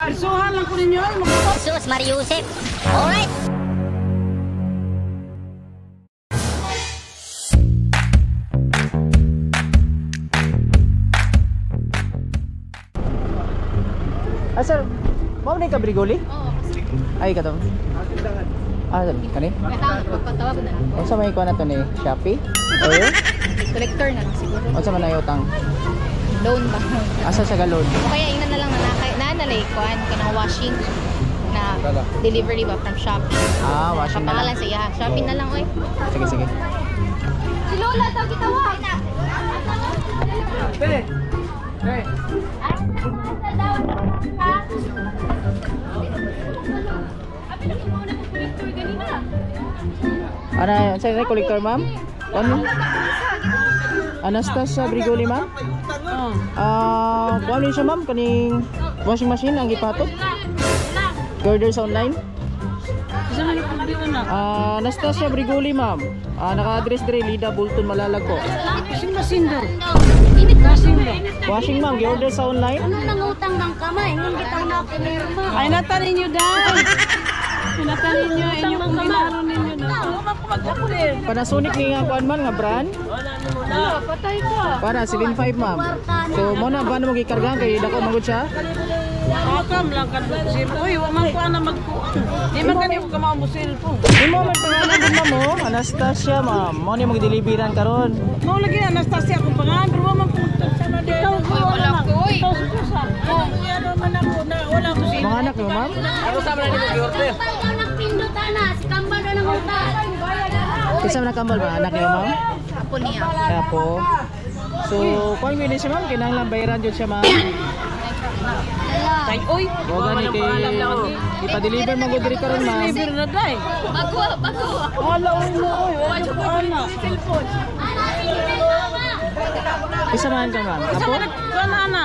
Isuhan lang ko ninyo ay magpa. Sus Mariusip. Alright. Ah, sir, mao ni ka Brigoli? Oo. Ay kato. Ah, kani? Pagpatawag na lang. Unsa may kuan na to ni Shopee? Or Collector na lang siguro. unsa man ay utang? Loan ba? Asa sa galon? O kaya ingnan na lang na nanalay kuan kanang washing na delivery ba from Shopee. Ah, washing na Kapangalan lang. sa iya. Shopee na lang oy. Sige, sige. Si Lola daw gitawag. Be. Be. Ana, unsa ni collector, ma'am? Ano? Anastasia Brigoli, ma'am? Ah, kuan ni siya, ma'am, kaning washing machine ang gipatot. Order sa online. Isa man yung problema na. Ah, Anastasia Brigoli, ma'am. Ah, naka-address dire Lida Bulton Malalag po. Kasing masindo. Washing, ma'am, gi-order sa online. Ano nangutang ng kamay? Nung gitaw na pinirma. Ay nata ninyo dai. Nata ninyo inyo kung ginaro ninyo na. Panasonic ni nga kuan man nga brand. Patay ka. Para 75, ma'am. So mo na ba mo gikargahan kay dako man gud siya? Akam lang kan cellphone. Uy, wa man ko ana magkuan. Di man kani ko kamao mo cellphone. Imo man pangalan din ma'am oh, Anastasia, ma'am. Mo ni mo gideliveran karon. Mao lagi Anastasia akong pangalan pero wa man ko sama din. Ikaw ko wala ko, oy. Ikaw sa kusa. Ano man ako na wala ko cellphone. Mga anak mo, ma'am? Kambal daw ng pindutana. Si Kambal daw nangutang. Kinsa man nakambal ba anak niyo, ma'am? Apo niya. Kaya po. So, kuan gyud ni siya, ma'am, kinahanglan bayaran jud siya, ma'am. Tay oy. Wa gani kay ipa-deliver man gud diri karon, ma'am. Deliver na dai. Bago, bago. Wala oy mo oy. Wala ko ana. Isa man ka, ma'am. Isa Apo? man kuan ana.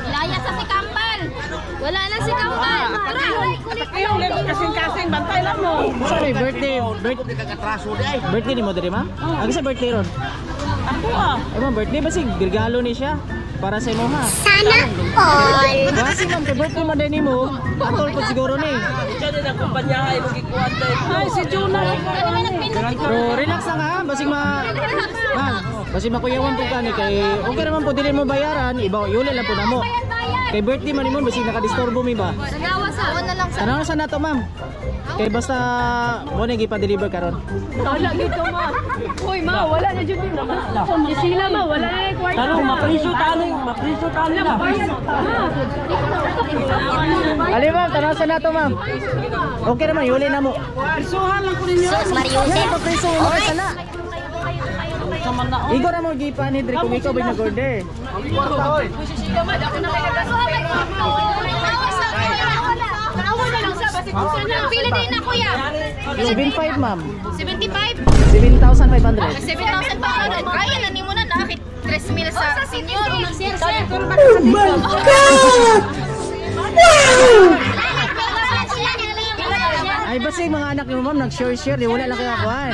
Laya sa si Kambal. Wala na si Kambal. Tara. Iyong level kasing-kasing bantay lang mo. Sorry, birthday. Birthday ni mo diri, ma'am? Ang sa birthday ron. Ako ah. Ay, ma'am, birthday ba si regalo ni siya? Para sa imo ha. Sana all. Kasi ma'am, kay birthday man din nimo. Atol po siguro ni. Ay si Jonah. Pero relax lang ha, basig ma Ma'am, basig makuyawan po ka ni kay okay naman po dili mo bayaran, iba yuli lang po namo. Kay birthday man nimo basig nakadisturbo mi ba. Tanawa sa. Awa na lang sa. Tanaw sa nato, ma'am. Kay basta mo na gipa-deliver karon. Wala gito ma. Uy ma, wala na jud ma. Sila ma, wala na yung kwarta. Tanong mapriso tanong, mapriso tanong na. Ali ma'am, tanaw sa nato, ma'am. Okay naman, yuli na mo. Isuhan lang ko ninyo. Sus Mariusip. Yan, papriso mo sala. Sama na. Igo ra mo gipa ni diri kung ikaw ba nag-order. Pila din na kuya. 75, ma'am. 75? 7,500. 7,500. Kaya na nimo na nakakit 3 mil sa senior. Sir, sir. Ay basig mga anak ni ma'am nag-share-share, di wala lang kayo akuan.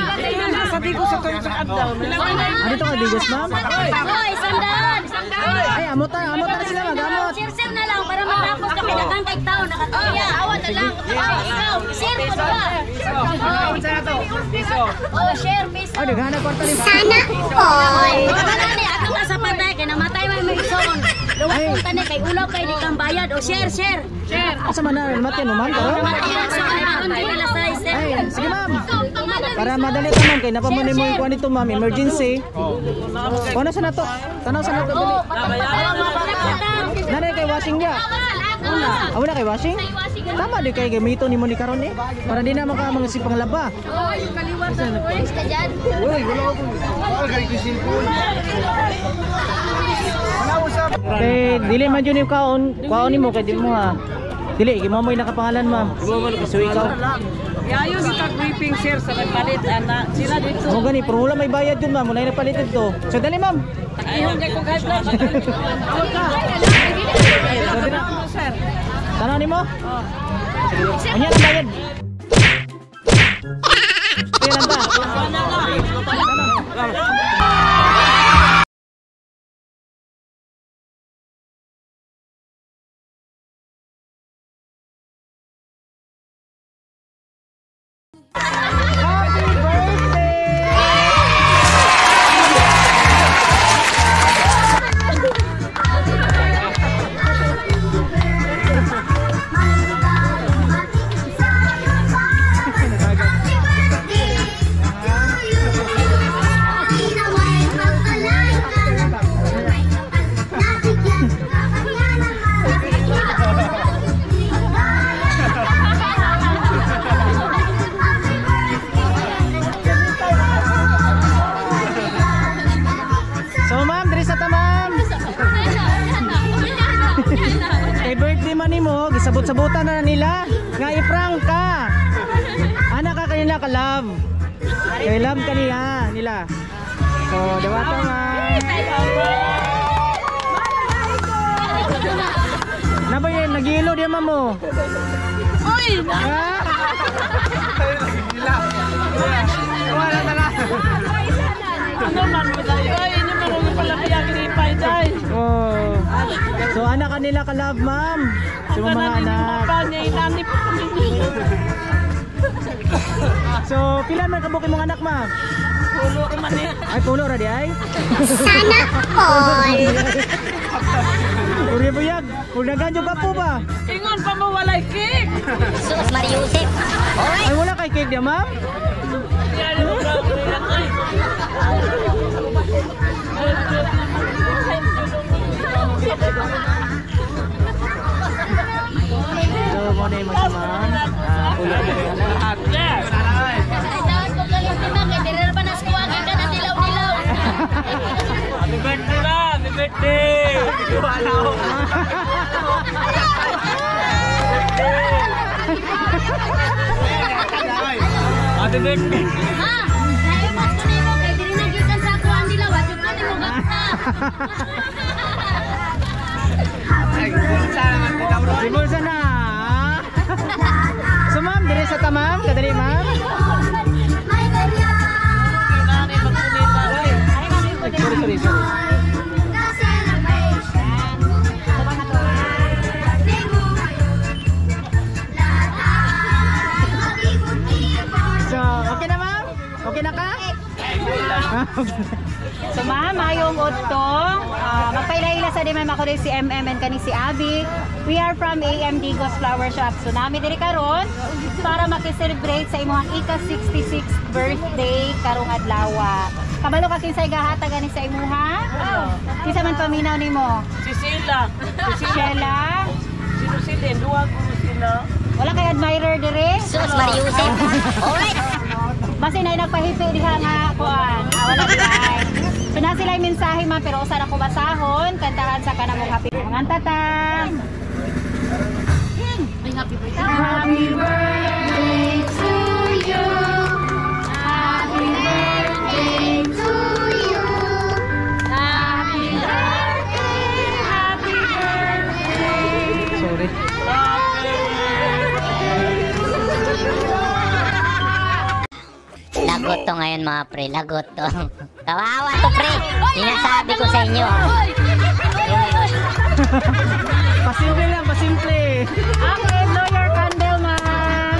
Sa Digos sa tuwing sa adlaw. Ano to ka Digos, ma'am? Hoy, sandaan. Ay, amot na, amot na sila magamot. Sir, sir na lang para matapos kami daghang kay tao nakatuya. Awa na lang. Oh, ikaw, sir po ba? Oh, share piso. Ay, daghan na kwarta ni. Sana all. Wala ni ato nga sa patay kay namatay man may ison. Luwag tani kay ulaw kay di kang bayad o share share. Asa man na matyan mo, ma'am? Karon? Matay na sa karon di nila sa sir. Ay, sige ma'am. Para madali ta ma'am kay napamanay mo yung kuan nito, ma'am, emergency. Kuan na sa nato. Tanaw sa nato dali. Nanay kay washing niya. Amo na kay washing? Tama di kay gamito nimo ni karon eh. Para di na maka mga sipang laba. Ka dyan. Kay dili man jud ni kaon, kaon nimo kay di mo ha. Dili imo mo nakapangalan, ma'am. So ikaw. Yayo kita gripping sir sa nagpalit ana. Sila dito. Mo gani pero wala may bayad yun, ma'am. Wala na palit dito. So dali, ma'am. Ihon kay kung kahit lang. Sir. Tanaw nimo? Unya lang bayad. Sige lang ta. Sabot-sabutan na nila. Nga i-prank ka. Anak ka kanila ka love. Kay love kaniya nila. So, dawata ma'am. Nabay nagilo di ma'am mo. Uy! Ah! Ano man mo tayo? Ay, ini marunong pala kaya kinipay day. Oh. So anak kanila ka love ma'am. Sa Ang mga tanan anak. ni pa niya inani pa kami niya. So pila man kabuk imong anak ma'am? Pulo man eh. Ay pulo ra di ay. Sana all. Uri buyag. Kung naganyo ka po ba? Ingon pa mo walay cake. Sus Mariusip. Alright. Ay wala kay cake di ma'am? Yan mo ba? So mo na yung mga ma'am. Ah, pulo ra di ay anak. Ay, ko galing tima kay dire pa nas kuha kay kana dilaw-dilaw. Happy birthday ma! Happy birthday! Happy birthday! Ma, naimot ko nimo kay diri na gyud sa kuha ang dilaw, adyo ka nimo gakta. Si bulsa na. ah. So ma'am, dire sa ta ma'am, kadali ma'am. Ay, sorry, sorry, sorry. So, okay na ma'am? Okay na ka? Ah, okay. So ma'am, mayong udto. Magpailaila sa di ma'am ako rin si MM and kani si Abby. We are from AMD Ghost Flower Shop. So nami diri karon para maki-celebrate sa imong ika-66th birthday karong adlaw. Kabalo ka kinsay gahatag ani sa imuha? Kinsa man paminaw nimo? Si Sheila. Si Sheila? Si Rosilyn. Duwa ko sila. Wala kay admirer diri? Sus Mariusip. Alright. Basta na nagpahipi diha nga kuan. Ah, wala di ay. So na sila yung mensahe ma'am pero usa na ko basahon kantahan sa kanamong happy. Mga tata. Happy birthday. Happy birthday to you. Happy birthday to you. Happy birthday, happy birthday. Sorry. Lagot to ngayon mga pre, lagot to. Kawawa to pre. Sinasabi ko sa inyo. Pasimple lang, pasimple. Okay, blow your candle, ma'am.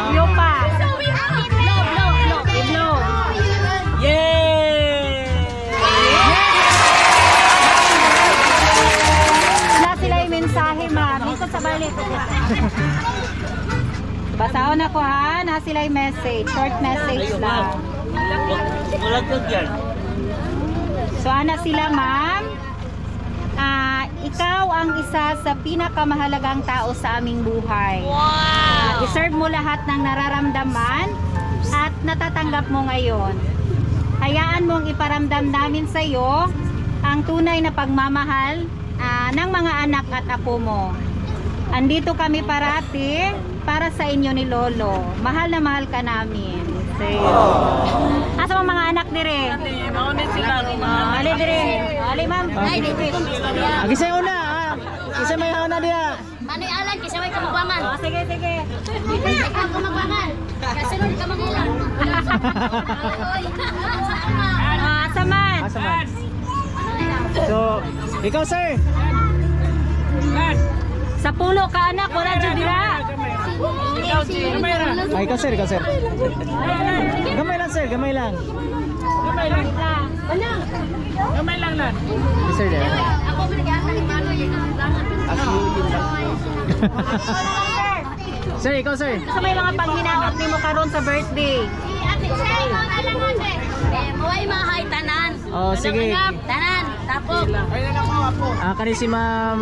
Blow pa. Blow, blow, blow. I-blow. Yay! Na sila yung mensahe, ma'am. Ikot sa balik. Basahon ako ha. Na sila yung message. Short message lang. So ana sila, ma'am. Ah, ikaw ang isa sa pinakamahalagang tao sa aming buhay. Wow! Iserve mo lahat ng nararamdaman at natatanggap mo ngayon. Hayaan mong iparamdam namin sa iyo ang tunay na pagmamahal ng mga anak at apo mo. Andito kami parati para sa inyo ni Lolo. Mahal na mahal ka namin. Sa'yo. Asa mga mga anak dire? Mauna sila. Ali dire. Ali ma'am. Ay, di ko Ah, Kisay una, ah. Kisay may una diya. Manoy Alan, kaysa may kamagwangan. Oh, sige, sige. Ikaw kamagwangan. Kasunod ka mangilan. Ah, asa man? Asa man? So, ikaw sir. Sa pulo ka anak, wala jud dira. Ay, ikaw sir, ikaw sir. Gamay lang sir, gamay lang. Gamay lang. Gamay lang lan. Sir, diya. Ako binigyan ni Manoy, kamagwangan. Sir, ikaw sir. Sa may mga panghinaot nimo karon sa birthday. Ate, ikaw na lang ate. Eh, Muay mahay tanan. Oh, sige. Tanan, tapok. Ah, kani si ma'am.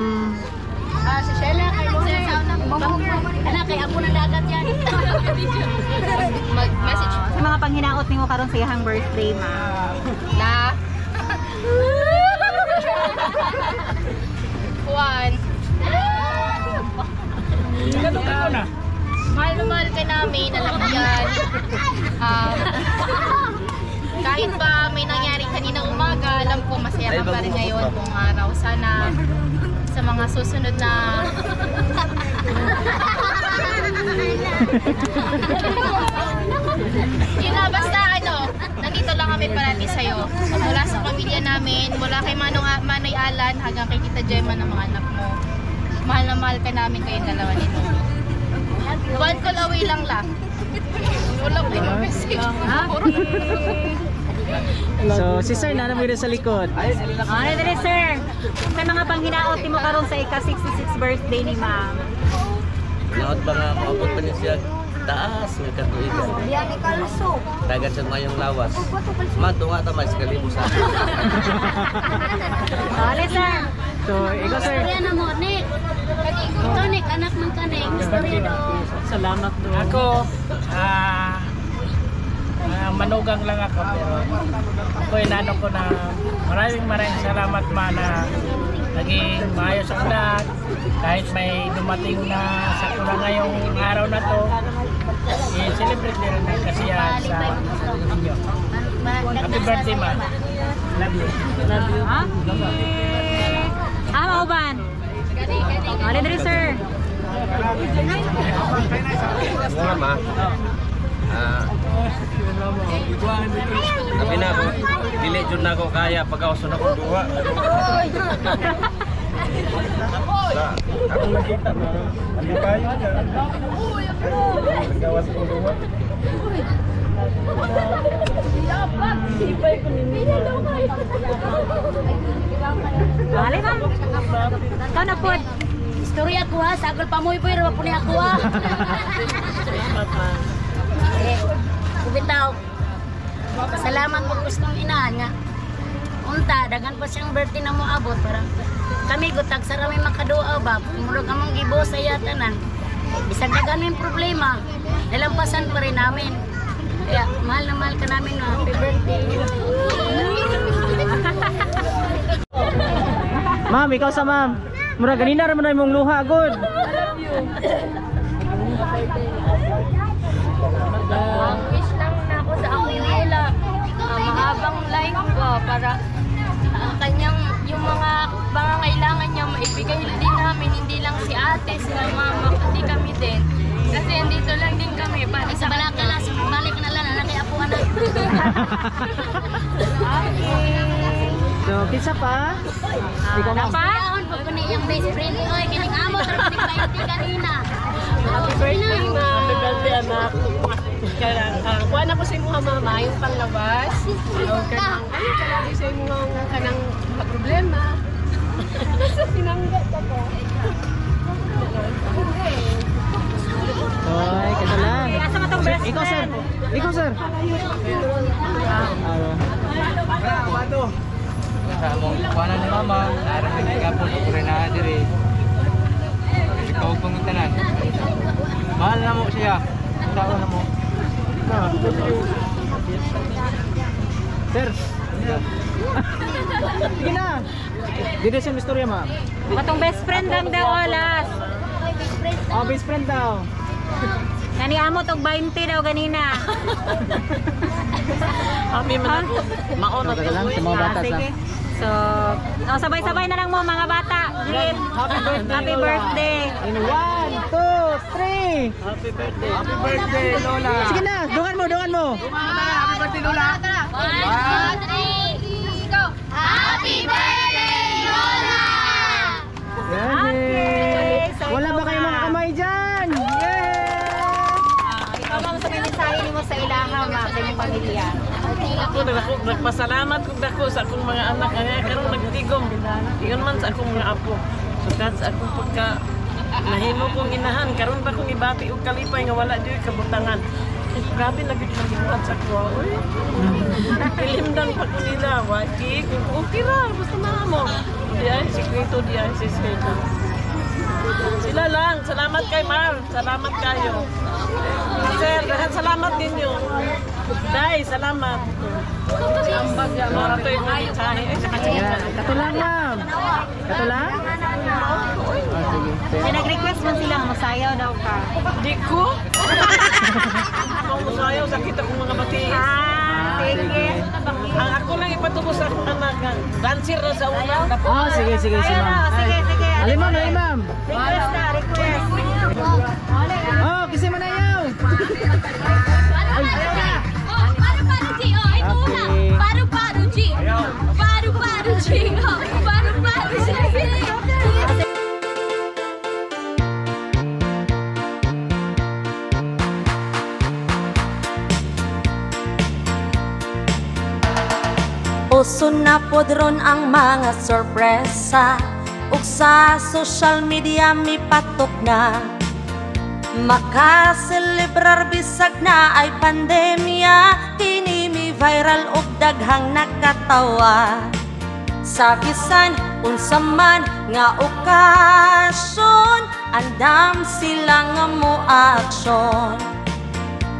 Ah, si Sheila kay Anak, kay ako ng dagat yan. Mag-message Sa mga panghinaot nimo karon sa iyang birthday, ma'am. na. Juan. Mahal na mahal ka namin, alam mo yan. Kahit pa may nangyari kanina umaga, alam ko masaya ka pa rin ngayon buong araw. Sana sa mga susunod na yun na, basta ano, nandito lang kami parati sa'yo. Mula sa pamilya namin, mula kay Manoy Alan hanggang kay Tita Gemma ng mga anak mo. Mahal na mahal ka namin kayong dalawa nito. One call away lang lang. Wala ko yung message. So, si sir, nanam mo sa likod. Ano dali, sir? Sa mga panghinaot mo karon sa ika-66 birthday ni ma'am. Naot ba nga maabot pa niya siya taas nga katuigan. Dagat siya mayong lawas. Matunga ta mas kalibo sa akin. Dali, sir. So, ikaw sir. Istorya na mo, Nick. Ikaw, Nick, anak man ka, Nick. Istorya do. Salamat do. Ako, manugang lang ako pero ako inano ko na maraming maraming salamat ma na naging maayos ang lahat kahit may dumating na sakuna ngayong araw na to, i-celebrate din rin ang kasiyahan sa inyo. Happy birthday, ma. Love you. Love you. Okay. Ah, mauban. Ano dali, sir? Nga ma. Sabi na ako, dili jud na ako kaya pag-awson akong duha. Ako nakita na. Ang kayo niya. Nagawas ko duha. Dali, ma'am. Ikaw na po. Istorya ko ha, sagol pa mo iboy, rawa po niya ako ha. Eh, bitaw. Pasalamat po gustong inahan nga. Unta, daghan pa siyang birthday na mo abot. Parang kami gutag sa rami makaduaw ba. Murag among gibo sa iya tanan. Bisag daghan may problema, nalampasan pa rin namin. Kaya mahal na mahal ka namin. No? Happy birthday. Ma'am, ikaw sa ma'am. Mura ganina ra man na imong luha good. Ang wish lang na ako sa akong lola, mahabang life ba para ang kanyang yung mga pangangailangan niya maibigay din namin, hindi lang si ate, sila mama, kundi kami din. Kasi andito lang din kami para Sa sa balaka lang, balik na lang, anak apo anak. So, kinsa pa? Ikaw ma'am. Pa? Kaon po ko ni iyang best friend. Oy, kining amo pero ni 20 kanina. Happy birthday, ma. Happy birthday, anak. Kaya, kuha na ko sa imuha, mama, yung panglabas. O, kanang, ano, kalagi sa imuha nga kanang problema. Basta pinanggat ako. Oy, kato lang. Okay, asa man tong best Ikaw sir. friend? Ikaw sir. Sa among kuwanan ni mama, naran ni gapon ko rin na diri. Ikaw pang tanan. Mahal na mo siya. Tao na mo. Sir. Sige na. Dito siya istorya ma'am. Katong best friend lang daw, olas. Oh, best friend daw. Kani amo tog 20 daw ganina. Kami man ako. Maon na Teka lang sa mga bata Ah, sa. sige. So, oh, sabay-sabay na lang mo mga bata. Greet. Happy birthday. Happy Lola. birthday. In 1, 2, 3. Happy birthday. Happy birthday, Lola. Sige na, dungan mo, dungan mo. Happy birthday, Lola. 1, 2, 3, go! Happy birthday, Lola! Okay. So, Wala ikaw, ba kayong mga ma'am? kamay dyan? Yay! Ikaw ma'am sa mensahe nimo sa ilaha ma'am sa imong pamilya. Ako nagdako nagpasalamat kog dako sa akong mga anak kaya karon nagtigom. Ingon man sa akong mga apo. Sukad sa akong pagka nahimo kong inahan karon ba kong ibati og kalipay nga wala jud kabutangan. Grabe na gud ang gibuhat sa ako. Uy. Ilimdan pa ko nila, waki. Okay ra, basta na mo. Di ay sikreto, di ay sikreto. Sila lang. Salamat kay ma'am. Salamat kayo. Sir, daghan salamat ninyo. Day, salamat. Mara to yung mensahe. Ay, saka Yeah. Katulang, ma'am. Katulang? Ah, sige. May nag-request man sila, masayaw daw ka. Di ko. Ako sayaw, sakit akong mga batiin. Ah, sige. Ang ako lang ipatubo sa akong anak. Ang dancer na sa una. Ah, sige, sige, sige, Ayaw ma'am. na, sige, sige. Ali, ma'am, ali, ma'am. Request na, request. Oh, kasi manayaw. Paru paru G. Oh, paru paru G. Oh, ito una. Paru paru G. Paru paru G. Oh, paru paru G. Uso na pod ron ang mga sorpresa ug sa social media mipatok na. Makaselebrar bisag na ay pandemya, kini mi viral ug daghang nakatawa. Sa bisan unsa man nga okasyon, andam sila nga mo aksyon.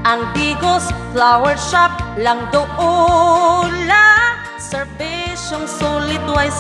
Ang Digos Flower Shop lang doula, serbisyong sulit way.